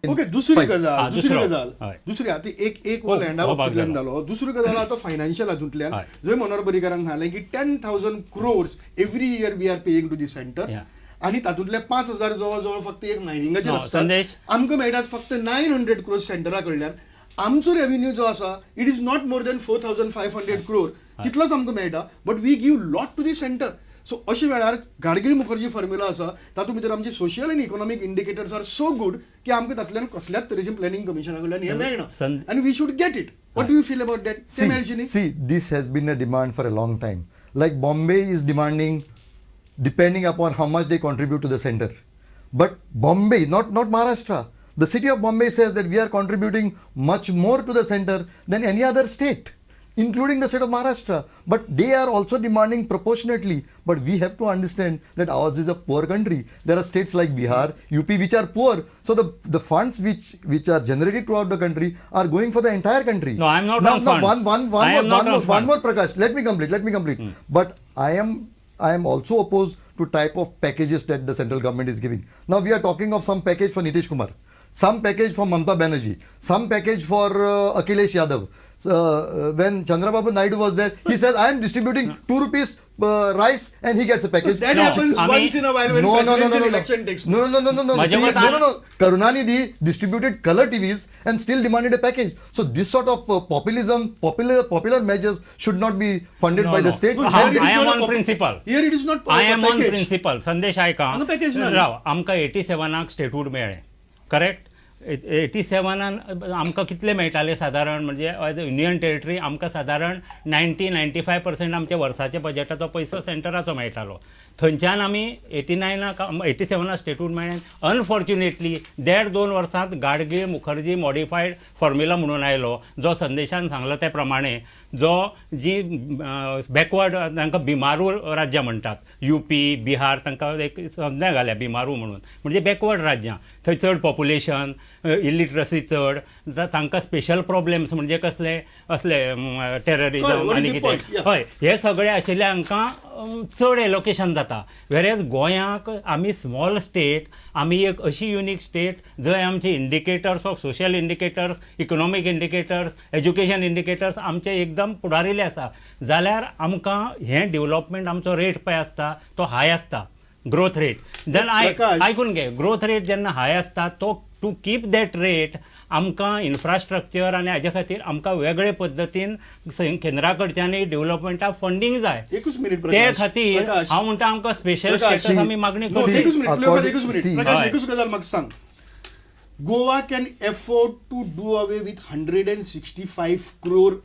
Okay, दुसरी Five. गजाल, हा, दुसरी दुसरो. गजाल, दुसरी आतां एक एक हो लँडा हो भाग बाबतींतल्यान जालो. जालो. दुसरी गजाल आतां फायनान्शियल हातूंतल्यान, जंय मनोहर पर्रीकारान सांगलें की 10,000 crores every year we are paying to the centre आनी तातूंतले 5,000 जवळ जवळ फक्त एक मायनिंगाचेर No, आसता. संदेश. आमकां मेळटात फक्त 900 क्रोर्स सेंटरा कडल्यान. आमचो रेव्हेन्यू जो आसा, it is not more than 4500 crore, तितलोच आमकां मेळटा, but we give lot to the centre. So अशे वेळार गाडगीळ मुखर्जी फॉर्म्युला आसा, तातूंत भितर आमचे सोशल आनी economic indicators are so good की आमकां तातूंतल्यान कसल्याच तरेचें प्लॅनिंग कमिशना कडल्यान हें मेळना आनी we should get it. What do you feel about that? तें मेळचें न्ही? See, this has been a demand for a long time. Like Bombay is demanding, depending upon how much they contribute to the center. But Bombay, not Maharashtra, the city of Bombay says that we are contributing much more to the center than any other state, including the state of Maharashtra. But they are also demanding proportionately. But we have to understand that ours is a poor country. There are states like Bihar, UP, which are poor. So the funds which are generated throughout the country are going for the entire country. No, I am not Now, on no, funds. one, one, one I more, am not one on more, one funds. more, Prakash. Let me complete. Let me complete. But I am also opposed to type of packages that the central government is giving. Now we are talking of some package for Nitish Kumar, some package for Mamta Banerjee, some package for Akhilesh Yadav. So, when Chandrababu Naidu was there, he says, "I am distributing ₹2 rice," and he gets a package. That No, happens I mean- once in a while when No, presidential no. election takes No. माझ्या See, मतान- no. Karunanidhi distributed color TVs and still demanded a package. So this sort of populism, popular measures should not be funded No, by the no. state. No, And here it is I am not a on principle. Here it is not I am on package. Principle. संदेश, आयका. हांगा package ना. राव, आमकां 87 सेवनाक statehood मेळ्ळें, correct? 87 सेवनान आमकां कितले मेळटाले सादारण? म्हणजे union territory आमकां सादारण 90-95% आमच्या वर्साच्या बजेटाचो पयसो सेंटराचो मेळटालो. थंयच्यान आमी 89 नाक, 87 सेवनाक स्टेटहूड मेळ्ळें. अनफॉर्च्युनेटली देड दोन वर्सांत गाडगीळ मुखर्जी मॉडिफायड फॉर्म्युला म्हणून आयलो, जो संदेशान सांगलो ते प्रमाणे, जो जी बॅकवर्ड, तांकां बिमारू राज्यां म्हणटात, युपी, बिहार, तांकां एक संज्ञा घाल्या बिमारू म्हणून, म्हणजे बॅकवर्ड राज्यां, थंय चड पॉप्युलेशन, इलिट्रसी चड, तांकां स्पेशल प्रॉब्लेम्स म्हणजे कसले असले टेररिझम आनी कितें, हय, हे सगळे आशिल्ले, हांकां चड एलोकेशन जाता. वेरेज गोंयाक आमी स्मॉल स्टेट, आमी एक अशी युनीक स्टेट जंय आमचे indicators of social indicators, economic indicators, education indicators आमचे एकदम फुडारिल्ले आसा. जाल्यार आमकां हें डेव्हलपमेंट, आमचो रेट पळय आसता तो हाय आसता, ग्रोथ रेट जेन्ना, आयकून घे, ग्रोथ रेट जेन्ना हाय आसता तो टू कीप that rate आमकां इन्फ्रास्ट्रक्चर आनी हाजे खातीर आमकां वेगळे पद्दतीन केंद्रा कडच्यानूय डेव्हलपमेंटाक फंडींग जाय. एकूच मिनिट. ते खातीर हांव म्हणटा, आमकां स्पेशल स्टेटस आमी मागणी करची. एकूच मिनिट, एकूच मिनिट प्रकाश, एकूच गजाल म्हाका सांग. Goa can afford to do away with 165 crore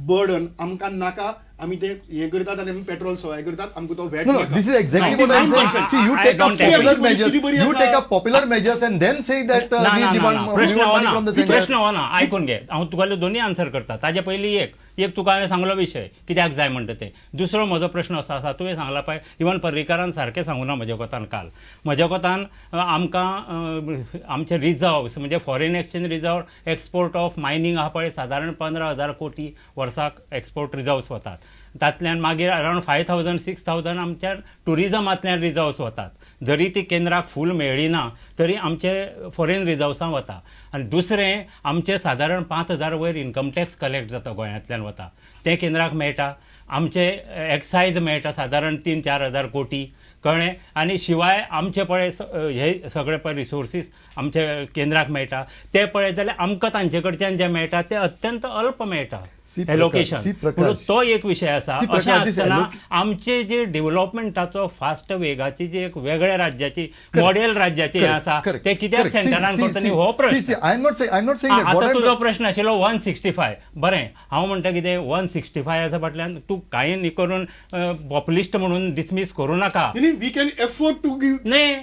burden. आमकां नाका, आमी ते हे करतात आनी आमी पेट्रोल सवाय करतात, आमकां तो VAT. No, this is exactly what I'm saying. See, you take up popular measures, you take up popular measures and then say that we demand, we want money from the center. प्रश्न हो ना, आयकून घे. हांव तुका दोन्ही answer करता. ताजे पयलीं एक एक तुका हांवें सांगलो विशय कित्याक जाय म्हणटा ते. दुसरो म्हजो प्रश्न असो आसा, तुवें सांगला पळय, इवन पर्रीकारान सारकें सांगूना म्हज्या कोतान काल. म्हज्या कोतान आमकां आमचे रिजर्व्स, म्हणजे foreign exchange reserve, export of mining आहा पळय, सादारण 15,000 कोटी वर्साक एक्सपोर्ट रिजर्व्स वतात. तातल्यान मागीर अरावंड 5000, 6000 आमच्या टुरिजमांतल्यान रिजर्व्स वतात. जरी ती केंद्राक फूल मेळ्ळी ना तरी आमचे फॉरेन रिजर्व्सां वता. आनी दुसरें, आमचे सादारण 5000 वयर इन्कम टॅक्स कलेक्ट जाता, गोंयांतल्यान वता, तें केंद्राक मेळटा. आमचे एक्सायज मेळटा सादारण 3-4 हजार कोटी, कळ्ळें? आनी शिवाय आमचे पळय हे सगळे पळय रिसोर्सीस आमचे केंद्राक मेळटा, ते पळयत जाल्यार आमकां तांचे कडच्यान जे मेळटा ते अत्यंत अल्प मेळटा एलोकेशन. म्हणून तो एक विशय आसा. अशें आसतना आमचे जे डेव्हलपमेंटाचो फास्ट वेगाची जी एक वेगळ्या राज्याची, मॉडेल राज्याची हें आसा, ते कित्याक सेंटरान करता हो प्रश्न. आतां तुजो प्रश्न आशिल्लो 165. बरें, हांव म्हणटा कितें, 165 आसा फाटल्यान तूं कांय न्ही करून पॉप्युलिस्ट म्हणून डिसमीस करूं नाका. We can afford to give. न्ही,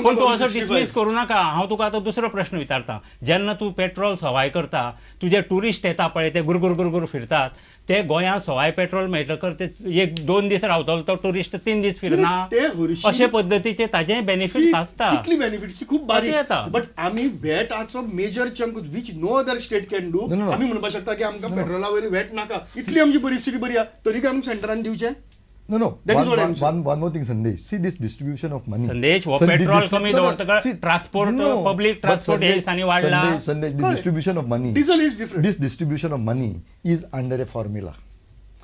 पूण तूं असो डिसमीस करूं नाका. हांव तुका आतां दुसरो प्रश्न विचारता. जेन्ना तूं पेट्रोल सवाय करता, तुजे ट्युरिस्ट येता पळय, ते गुरगुर गुरगुर फिरतात, ते गोंयांत सवाय पेट्रोल मेळटकर ते एक दोन दीस रावतलो तो ट्युरिस्ट 3 दीस फिरना. अशे पद्दतीचे ताजे बेनिफिट्स आसता. कितली बेनिफिट्स? खूब बारीक येता. बट आमी व्हॅटाचो major chunk, which no other state can do, आमी म्हणपाक शकता की आमकां पेट्रोला वयली व्हॅट नाका, इतली आमची परिस्थिती बरी आहा, तरी काय आमकां सेंटरान दिवचें? No, no. That is what I am saying. One more thing, Sandesh. See this distribution of money. Sandesh, हो petrol कमी दवरता, transport, public transport हे दिसांनी वाडला. Sandesh, the distribution of money. Diesel is different. This distribution of money is under a formula.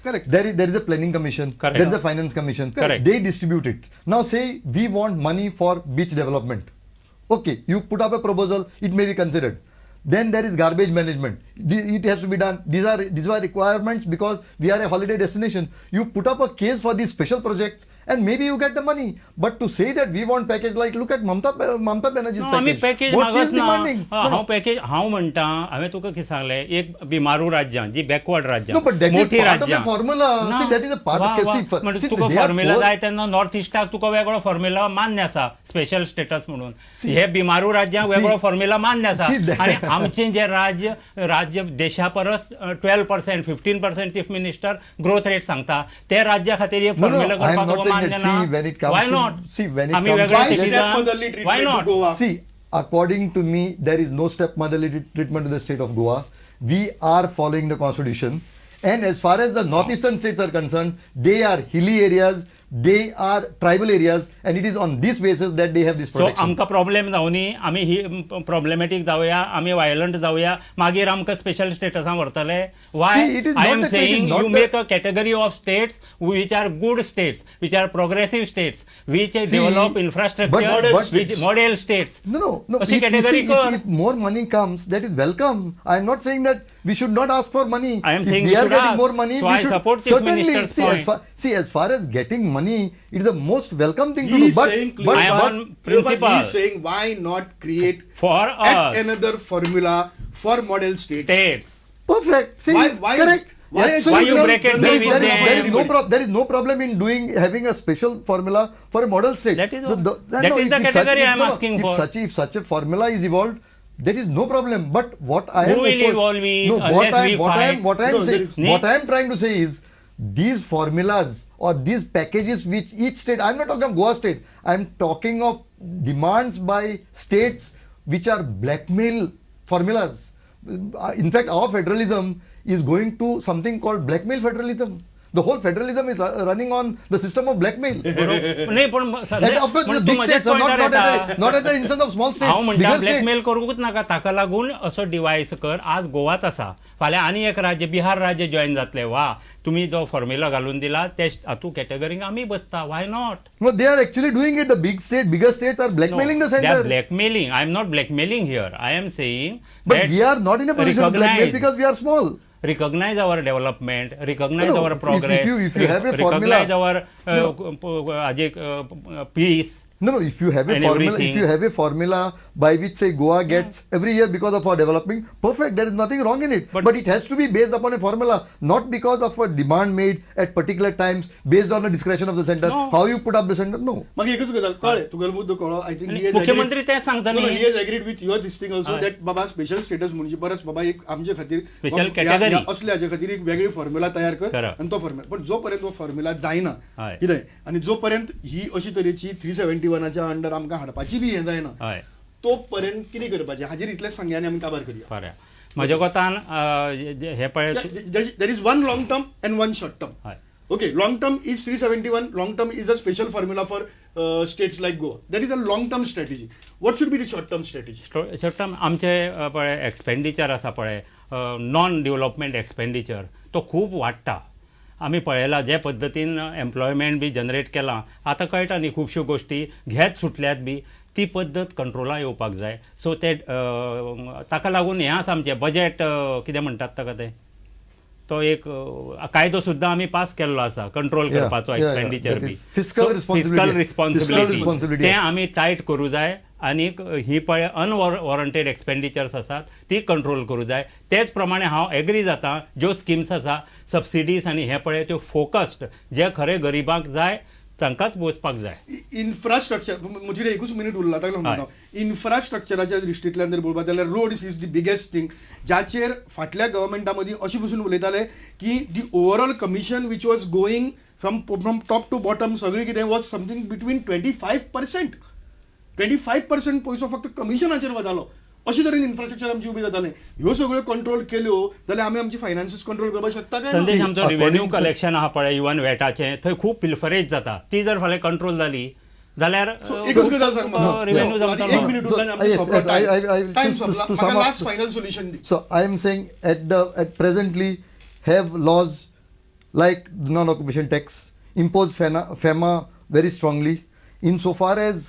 Correct. There is a planning commission. Correct. There is a finance commission. Correct. They distribute it. Now say we want money for beach development. Okay, you put up a proposal, it may be considered. Then there is garbage management. It has to be done. These are requirements because we are a holiday destination. You put up a case for these special projects and maybe you get the money. But to say that we want package, like look at Mamata Banerjee's package. Package what she is demanding. हांव package हांव म्हणटा, हांवें तुका कितें सांगलें, एक बिमारू राज्यां जी बॅकवर्ड राज्यां, No, but that is part of the formula. See, that is a part of म्हणजे तुका फॉर्म्युला जाय तेन्ना नॉर्थ इस्टाक तुका वेगळो फॉर्म्युला मान्य आसा स्पेशल स्टेटस म्हणून, हे बिमारू राज्यांक वेगळो फॉर्म्युला मान्य आसा. आनी आमचें जें राज्य राज्य देशा परस 12% 15% चीफ मिनिस्टर ग्रोथ रेट सांगता, ते राज्या खातीर एक फॉर्म्युला करपाक तुका मान्य ना. Why not? आमी वेगळे citizen, why not? See, according to me, there is no step motherly treatment to the state of Goa. We are following the constitution, and as far as the northeastern states are concerned, they are hilly areas, they are tribal areas, and it is on this basis that they have this protection. So आमका problem जावनी, आमी ही problematic जावया, आमी violent जावया, मागीर आमकां special स्टेटसान व्हरतले. Why? I am saying you make a category of states which are good states, which are progressive states, which develop infrastructure, which model states. No, no. अशी category कर. If more money comes, that is welcome. I am not saying that we should not ask for money. I am saying we are getting more money. So we I should support Chief certainly Minister's point. See, as far as getting money, it is the most welcome thing to do. But I am on principle. He is saying why not create for us another formula for model states. Perfect. See, why correct. Why you bracket me with them? There is no problem in having a special formula for a model state. That is the category I am asking for. If such a formula is evolved, there is no problem. But what I am Who will evolve it? No, what I am trying to say is these formulas or these packages which each state, I am not talking of Goa state, I am talking of demands by states which are blackmail formulas. In fact, our federalism is going to something called blackmail federalism. The whole federalism is running on the system of blackmail. नाही, पण And of course, the big states are not at the instance of small states. हांव म्हणटा blackmail करूंकच नाका, ताका लागून असो device कर. आज गोवाच आसा, फाल्यां आनी एक राज्य बिहार राज्य जॉयन जातलें. वा तुमी जो फॉर्म्युला घालून दिला ते हातूंत कॅटेगरींक आमी बसता. Why not? No, they are actually doing it. The big state, bigger states are blackmailing the center. They are blackmailing. I am not blackmailing here. I am saying but we are not in a position to blackmail because we are small. Recognize our development, recognize our progress. If you have a formula, recognize our peace. No, if you have a formula, if you have a formula by which say Goa gets every year because of our development, perfect. There is nothing wrong in it. But it has to be based upon a formula, not because of a demand made at particular times based on the discretion of the center. No. How you put up the center? No. मागीर एकच गजाल कळ्ळें तुगेलो मुद्दो कळ्ळो. I think मुख्यमंत्री तें सांगता न्ही. He has agreed with your this thing also that बाबा स्पेशल स्टेटस म्हणजे परस बाबा एक आमचे खातीर स्पेशल कॅटेगरी असले हाजे खातीर एक वेगळी फॉर्म्युला तयार कर आनी तो फॉर्म्युला. पण जो पर्यंत हो फॉर्म्युला जायना कितें आनी जो पर्यंत ही अशी तरेची 371 च्या अंडर आमकां हाडपाची बी हें जायना तो पर्यंत कितें करपाचें हाजेर इतलेंच सांगया आनी आमी काबार करया. बरें, म्हज्या कोतान हें पळय, there is one long term and one short term. Okay, long term is 371, long term is a special formula for states like Goa. That is a long term strategy. What should be the short term strategy? Short term आमचे पळय expenditure आसा पळय, non development expenditure तो खूब वाडटा. आमी पळयला जे पद्दतीन एम्प्लॉयमेंट बी जनरेट केलां, आतां कळटा न्ही खुबश्यो गोश्टी घेत सुटल्यात बी, ती पद्दत कंट्रोला येवपाक जाय. सो ते ताका लागून हें आसा आमचें बजेट कितें म्हणटात ताका तें, तो एक कायदो सुद्दां आमी पास केल्लो आसा कंट्रोल करपाचो एक्सपेंडिचर बी, फिस्कल रिस्पॉन्सिबिलिटी तें आमी टायट करूं जाय. आनीक ही पळय अनवॉरंटेड एक्सपेंडिचर्स आसात ती कंट्रोल करूं जाय. तेच प्रमाणे हांव एग्री जाता ज्यो स्किम्स आसा सबसिडीज आनी हें पळय त्यो फोकस्ड जे खरें गरिबांक जाय तांकांच वचपाक जाय. इन्फ्रास्ट्रक्चर म्हजे एकूच मिनीट उरला ताका लागून इन्फ्रास्ट्रक्चराच्या दृश्टींतल्यान जर पळोवपाक जाल्यार roads is the biggest thing जाचेर फाटल्या गव्हर्मेंटा मदीं अशें पसून उलयताले की the overall commission which was going from top to bottom सगळें कितें वॉज समथींग बिटवीन 25%. 25% पयसो फक्त कमिशनाचेर वतालो. अशे तरेन इन्फ्रास्ट्रक्चर आमची उबी जातालें. ह्यो सगळ्यो कंट्रोल केल्यो जाल्यार आमी आमची फायनान्सीस कंट्रोल करपाक शकता काय ना? संदेश, आमचो according revenue to- collection आहा पळय, इवन वॅटाचें, थंय खूब पिल्फरेज जाता. ती जर फाल्यां कंट्रोल जाली जाल्यार एकच गजाल सांग म्हाका. रेव्हेन्यू एक जमतलो. मिनिट So, उरला आनी आमचो yes, सोंपलो yes, I time. Time to सोंपला. sum म्हाका up- last final solution the. So I am saying at presently have laws like the non-occupation tax, impose FEMA very strongly. Insofar as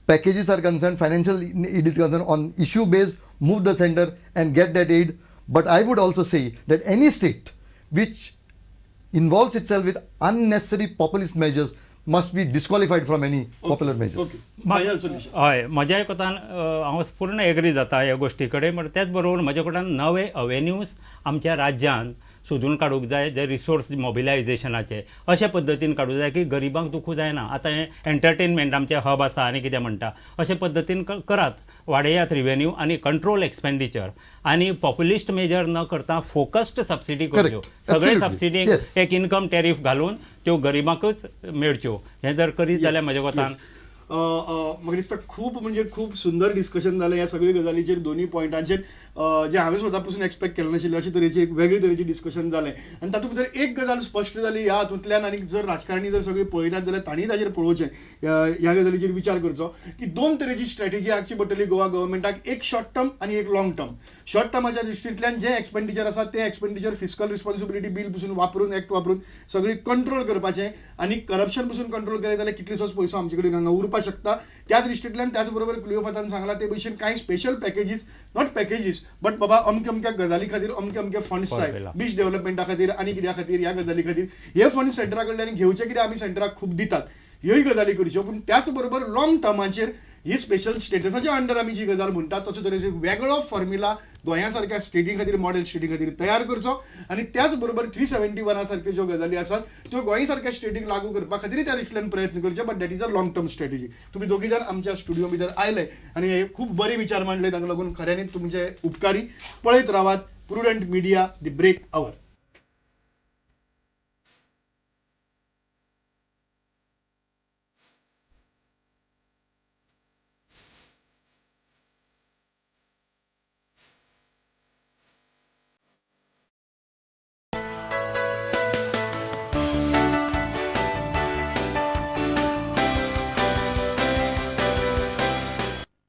packages are concerned, financial aid is concerned, on issue based, move the center and get that aid. But I would also say that any state which involves itself with unnecessary populist measures must be disqualified from any popular measures. Okay, final solution. हय, म्हज्या कोतान हांव पूर्ण agree जाता ह्या गोश्टी कडेन. पण त्याच बरोबर म्हज्या कोतान नवे अवेन्यूज आमच्या राज्यान सोदून काडूंक जाय, जे रिसोर्स मोबिलायझेशनाचे अशे पद्दतीन काडूंक जाय की गरिबांक दुखू जायना. आतां हें एंटरटेनमेंट आमचें हब आसा आनी कितें म्हणटा, अशे पद्दतीन करात, वाडयात रिवेन्यू आनी कंट्रोल एक्सपेंडिचर आनी पॉप्युलिस्ट मेजर न करता फोकस्ड सबसिडी करच्यो. Correct. सगळे Absolutely. Subsidy एक इन्कम टॅरीफ घालून त्यो गरिबांकूच मेळच्यो. हें जर करीत जाल्यार म्हज्या कोतान म्हाका दिसता खूब म्हणजे खूब सुंदर डिस्कशन जालें ह्या सगळ्या गजालीचेर, दोनूय पॉयंटांचेर, जें हांवें स्वता पसून एक्सपेक्ट केलें नाशिल्लें अशे तरेची एक वेगळे तरेची डिस्कशन जालें. आनी तातूंत भितर एक गजाल स्पश्ट जाली ह्या हातूंतल्यान, आनी जर राजकारणी जर सगळी पळयतात जाल्यार तांणी ताजेर पळोवचें, ह्या गजालीचेर विचार करचो की दोन तरेची स्ट्रॅटेजी आखची पडटली गोवा गव्हर्मेंटाक, एक शॉर्ट टर्म आनी एक लॉंग टर्म. शॉर्ट टर्माच्या दृश्टींतल्यान जें एक्सपेंडिचर आसा तें एक्सपेंडिचर फिस्कल रिस्पॉन्सिबिलिटी बील पसून वापरून, एक्ट वापरून सगळी कंट्रोल करपाचें आनी करप्शन पसून कंट्रोल केलें जाल्यार कितलोसोच पयसो आमचे कडेन हांगा उरपाक शकता त्या दृश्टींतल्यान. त्याच बरोबर क्लिओफातान सांगला ते भशेन कांय special packages, not packages but बाबा अमके अमक्या गजाली खातीर अमके अमके फंड्स जाय, बीच डेव्हलपमेंटा खातीर आनी कित्या खातीर, ह्या गजाली खातीर हे फंड सेंटरा कडल्यान घेवचे, कित्याक आमी सेंटराक खूब दितात, ह्योय गजाली करच्यो. पूण त्याच बरोबर लॉंग टर्माचेर ही स्पेशल स्टेटसाच्या अंडर आमी जी गजाल म्हणटात तसो तरेचो वेगळो फॉर्म्युला गोंया सारक्या स्टेटी खातीर, मॉडेल स्टेटी खातीर तयार करचो आनी त्याच बरोबर 371 सारक्यो ज्यो गजाली आसात त्यो गोंय सारक्या स्टेटीक लागू करपा खातीर त्या दृश्टींतल्यान प्रयत्न करचे. But that is a long term strategy. तुमी दोगी जाण आमच्या स्टुडिओ भितर आयले आनी हे खूब बरे विचार मांडले, ताका लागून खऱ्यांनीच तुमचे उपकारी. पळयत रावात Prudent Media, the break hour.